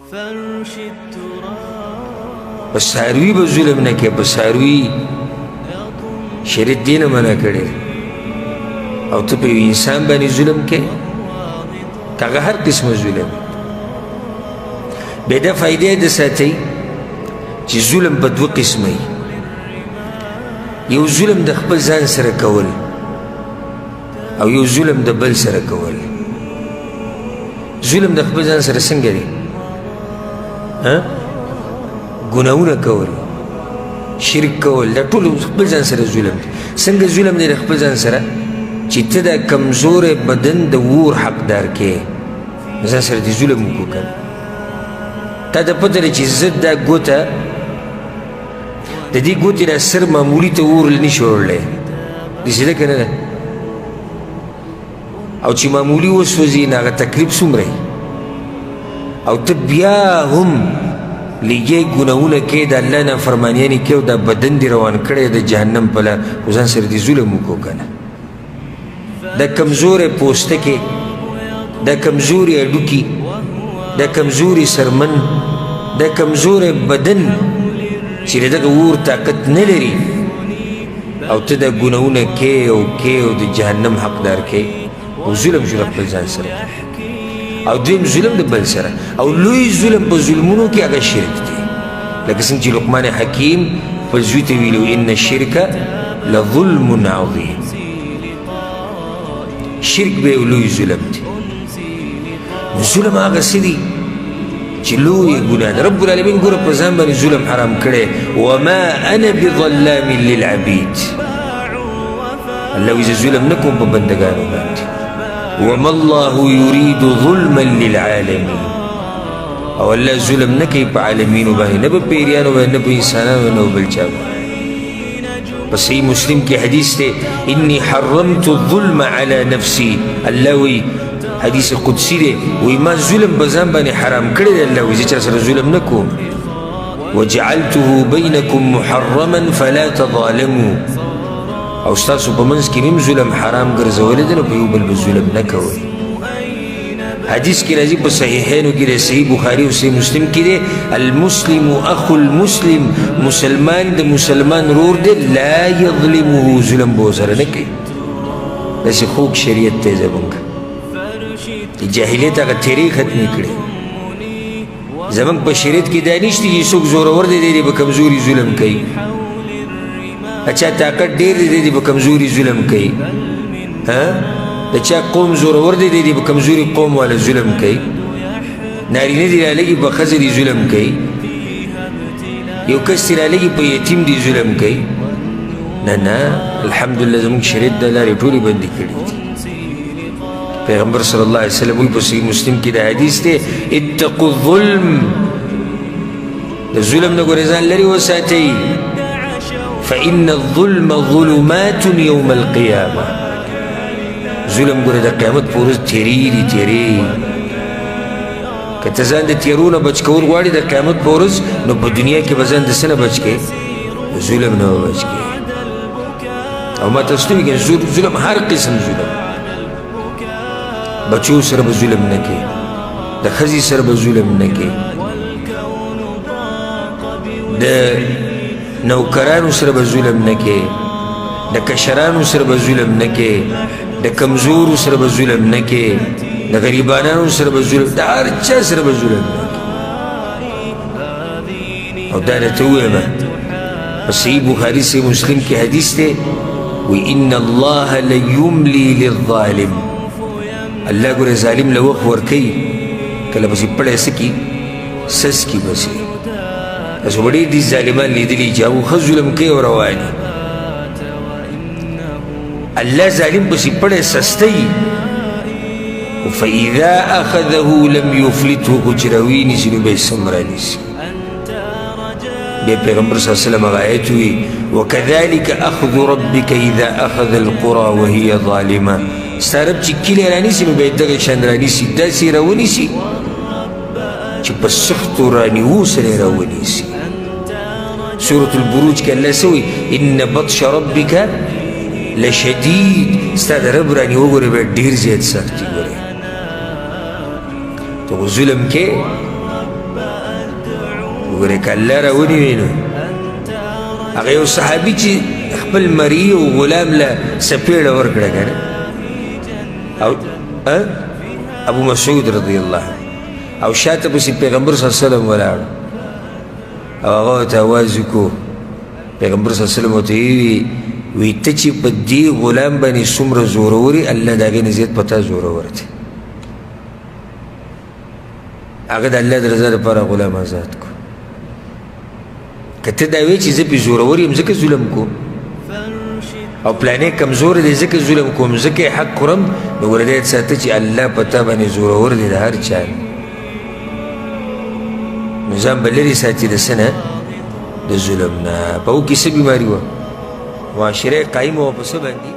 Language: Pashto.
په څاروي به ظلم نه کوې، په څاروي شریعت دې نه منع کړی، او ته په یو انسان باندې ظلم کوې، که هغه هر قسمه ظلم. بیا دا فایده د ساتئ چې ظلم په دوه قسمه وي. یو ظلم د خپل ځان سره کول او یو ظلم د بل سره کول. ظلم د خپل ځان سره څنګه دی؟ ګناهونه کول، شرک کول، دا ټول خپل ځان سره ظلم دی. څنګه ظلم دی د خپل ځان سره؟ چې ته دا کمزوری بدن د ور حقدار کې، ځان سره دې ظلم وکړو که نه. تا ته پته ده چې زه دا ګوته د دې ګوتې دا سر معمولي ته اور نه شي وړلی، داسې ده که نه ده؟ او چې معمولي وسوځي نو هغه تکلیف څومره وي. او ته بیا هم لږې ګناهونه کوې، د الله نافرمانیانې کوې او دا بدن دې روان کړی د جهنم په لار، خو ځان سره دې ظلم وکړو که نه. دا کمزوری پوستکی، دا کمزوري هډوکي، دا کمزوري سرمن، دا کمزوری بدن چې د دغه اور طاقت نه لري، او ته دا ګناهونه کوې او کوې او د جهنم حقدار کوې، او ظلم شو د خپل ځان سره. او دویم ظلم د بل سره، او لوی ظلم په ظلمونو کې هغه شرک دی، لکه څنګه چې لقمان حکیم خپل زوی ته ویلي ان الشرک لظلم عظیم. شرک به یو لوی ظلم دی. ظلم هغه څه دي چې لویه ګناه ده. رب العالمین ګوره په ځان باندې ظلم حرام کړی، وما انا بظلام للعبید. الله وایي زه ظلم نه کوم په بندګانو باندې. وما الله یرید ظلما للعالمین. او الله ظلم نه کوي په عالمینو باندې، نه په پیریانو باندې، نه په انسانانو، نه په بل چا باندې. په صحیح مسلم کې حدیث دی، انی حرمت الظلم علی نفسي. الله وایي، حدیث قدسی دی، وایي ما ظلم په ځان باندې حرام کړی دی. الله وایي زه چا سره ظلم نه کوم. وجعلته بینکم محرما فلا تظالموا. او ستاسو په منځ کې مې ظلم حرام ګرځولی دی، نو په یو بل به ظلم نه کوئ. حدیث کې راځي په صحیحینو کې دی، صحیح بخاري او صحیح مسلم کې دی، المسلم اخو المسلم، مسلمان د مسلمان ورور دی، لا یظلمه، ظلم به ورسره نه کوي. داسې خوږ شریعت دی زموږ. د جاهلیت هغه تیرې ختمې کړې. زموږ په شریعت کې دا نشته چې څوک زورور دی، دی په کمزوري ظلم کوي، چا طاقت ډېر دی، دی په کمزوري ظلم کوي، د چا قوم زورور دی، دی په کمزوري قوم والا ظلم کوي، نارینه دی رالږي په ښځه دی ظلم کوي، یو کس دی رالږي په یتیم دی ظلم کوي. نه نه، الحمدلله زموږ شریعت د لارې ټولې بندې کړې دي. پیغمبر صلی الله علیه وسلم وایي په صحیح مسلم کې دا حدیث دی، اتقوا الظلم، د ظلم نه ګورې ځان لرې وساتئ، فإن الظلم ظلمات يوم القيامة. ظلم ګورې د قیامت په ورځ تیرې دي، تیرې. که ته ځان د تیرو نه بچ کول غواړې د قیامت په ورځ، نو په دنیا کې به ځان د څه نه بچ کړې؟ ظلم نه به بچ کړې. او ما تاسو ته ویل ظلم هر قسم ظلم، بچو سره به ظلم نه کوې، د ښځې سره به ظلم نه کوې، د نوکرانو سره به ظلم نه کوې، د کشرانو سره به ظلم نه کوې، د کمزورو سره به ظلم نه کوې، د غریبانانو سره به ظلم، د هر چا سره به ظلم نه کوې. او دا راته ووایم په صحیح بخاري صحیح مسلم کې حدیث دی، وی ان الله لیملی للظالم. الله ګوره ظالم له وخت ورکوي، کله پسې پړی څه کي سس کي پسې. تاسو به ډېر دي ظالمان لیدلي چې هغو ښه ظلم کوي او روان دي. الله ظالم پسې پړی سستوي، فإذا أخذه لم يفلته، خو چې راوینیسي نو بیا یې سم رانیسي. بیا پیغمبر صلی الله علیه وسلم هغه آیت وي، وكذلك أخذ ربك إذا أخذ القرى وهي ظالمة. ستا رب چې کلی رانیسي نو بیا یې دغه شان رانیسي، داسې یې راونیسي چې په سختو رانیوو سره یې راونیسي. سورة البروج کې الله څه وایي؟ ان بطش ربک لشدید. ستا د رب رانیوه ګورې بیا ډېر زیات سخت دي. ګورې ته خو ظلم کې، وګوره که الله راونیوي نو هغه یو صحابي چې خپل مریي او غلام له څپېړه ورکړه که نه، او ابو مسعود رضی الله او شاته پسې پیغمبر صلی الله علیه وسلم ولاړ او هغه ورته اواز وکړو. پیغمبر صلی الله علیه وسلم ورته وویل، وی ته چې په دې غلام باندې څومره زورور یې، الله د هغې نه زیات په تا زورور دی. هغه د الله د رضا لپاره غلام آزاد کړو. که ته دا وایې چې زه پرې زورور یم ځکه ظلم کوم، او پلانې کمزوری دی ځکه ظلم کوم، ځکه یې حق خورم، نو ګوره دی ساته چې الله په تا باندې زورور دی د هر چا نه. نو ځان به لرې ساتي د څه نه؟ د ظلم نه. په هغو کې څه بیماري وه؟ معاشره قایمه وه په څه باندې؟